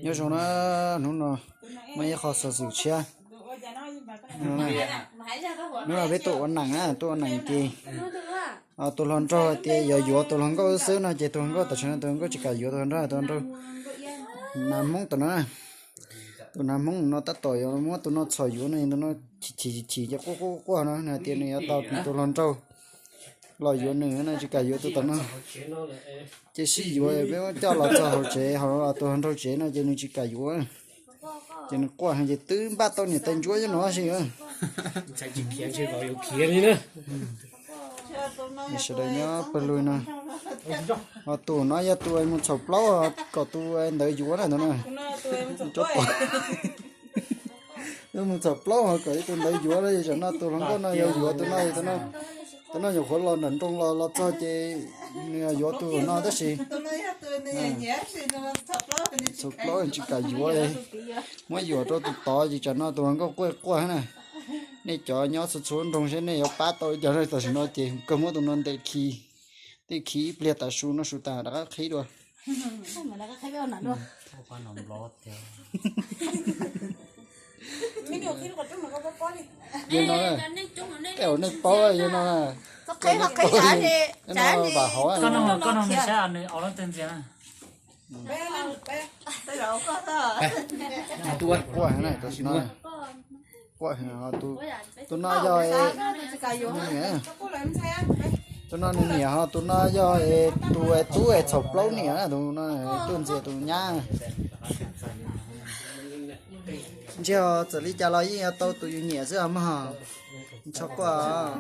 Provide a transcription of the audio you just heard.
Nyob zoo na, hnub no muaj ib qho xov xwm tshiab. Hnub no peb tuaj ua neej na, tuaj ua neej ces tus hluas nraug tias yuav yuav tus hluas nkauj xwb no ces tus hluas nkauj tam sim no tus hluas nkauj tsis kam yuav tus hluas nraug, tus hluas nraug hnav Hmoob tus no. Tus hnav Hmoob no tab tom yuav muab tus no txhom yuav no, tus no chim chim chim ces quaj quaj quaj no, nws hais tias nws yuav tau tus hluas nraug los yuav nws no, tsis kam yuav tus tom no. Ces sib yuav peb muab coj los txog hauv tsev, hauv tus hluas nraug tsev no ces nws tsis kam yuav. Ces nws quaj ces twb npaj tau niam tais ntsuab nyob no si. Sawv daws nyob pawg lug no. Ho tus no yog tus mus txhaum plaub kom tus ntawd yuav na tus no. Wb mus txhaum plaub ho kom ib tug ntawd yuav no, tam no tus hluas nkauj no yuav yuav tus no, tus no nyuam qhuav los nram nroog los los txog ces nws yuav tus no tab sis txhaum plaub tsis kam yuav. Muab yuam rau tus tod ces tam no tus hluas nkauj quaj quaj na. Nej cov nyob txhua txhua nroog seb nej yuav pab tau li cas na, tam sim no ces kawg muab tus no ntes khi, tej khi ib pliag tas su no su tas rov qab qhib dua. Yog no, tej zaum nej paub yog no, nej paub, no vam hauv. Quaj heev na, tam sim no quaj heev. Tus no yog nws niam, tus no nws niam ho tus no yog tus tub es txhaum plaub niam na, tus no tuaj ntxias tus nyab. Ntshe txawm li cas los yeej yuav tau tus yus nyiam xwb os mog. Txhob quaj.